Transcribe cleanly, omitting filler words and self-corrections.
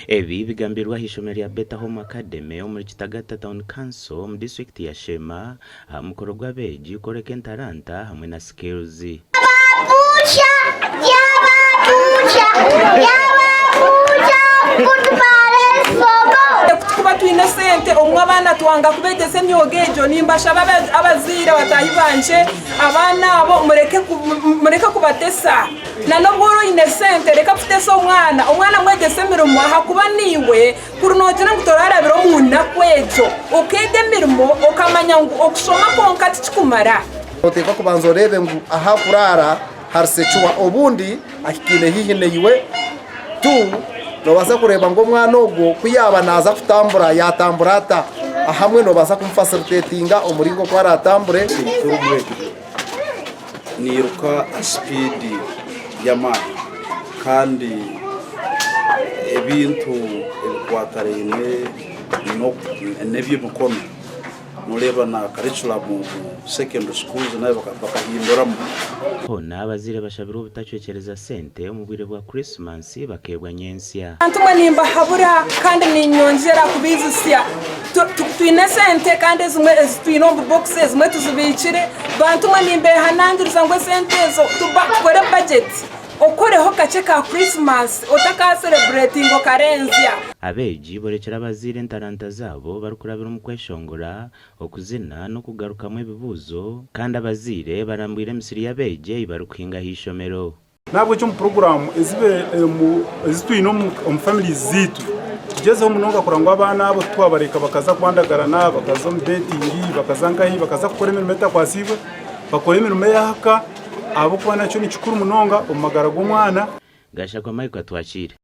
Ebi bigambirwe ah'eishomero rya Better Home Academy omuri Kitagata Town Council omu disiturikiti ya Sheema aha mukoro gw'abeegi kworeka entaranta hamwe na skills. Kutukuba twine esente obumwe abaana twanga kubegyesa emyoga egyo nimbashaba abazaire bataahi bangye abaana abo mureke kubatesa na n'obu ori oine esente reka kutesa omwana, omwana mwegyese emirimo ahakuba naiwe kuri noogira ngu torarabire omu naku egyo okeega emirimo okamanya ngu okushoma kwonka tikikumara. Noteekwa kubanza oreebe ngu ahu akuraara hari secure obundi ahikaine haihi naiwe. Tu, Noobaasa kureeba ngu omwana ogwo ku yaaba naaza kutambura yaatambura ata? Ahamwe noobaasa kumufasilitetinga omuringo oku araatambure. Niiruka aha sipiidi y'amaani kandi ebintu ebikwatiraine n'eby'emikono noreeba na karicuramu omu secondary schools nayo bakahinduramu. Hoona abazaire bashabirwe obutacwekyereza sente omu bwire bwa Krisimansi bakeebwa nyentsya. Bantu mwe nimbahabura kandi ninyongyera kubaijusya twine esente kandi ezimwe ezitwine omu bubokisi ezimwe tuzibiikire. Bantu mwe nimbehanangiriza ngu esente ezo tukore bajeti okoreho kakye ka Krisimansi otakasereburetinga okarenzya. Abeegi borekire abazaire entaranta zaabo barikurabira omu kweshongora, okuzina n'okugarukamu ebibuuzo kandi abazaire barambwire emisiri y'abeegi ei barikuhinga aha ishomero. N'ahabw'ekyo omu puroguraamu ezi twine omu families zaitu, tugyezeho munonga kureba ngu abaana abo titwabareka bakaza kwandagarana, bakaza omu betingi, bakaza nkahi, bakaza kukora emirimo etakwatsiibwe, bakore emirimo ey'ahaka ahabw'okuba nakyo ni kikuru munonga omu magara g'omwana. Gashakwa Michael Atwakiire.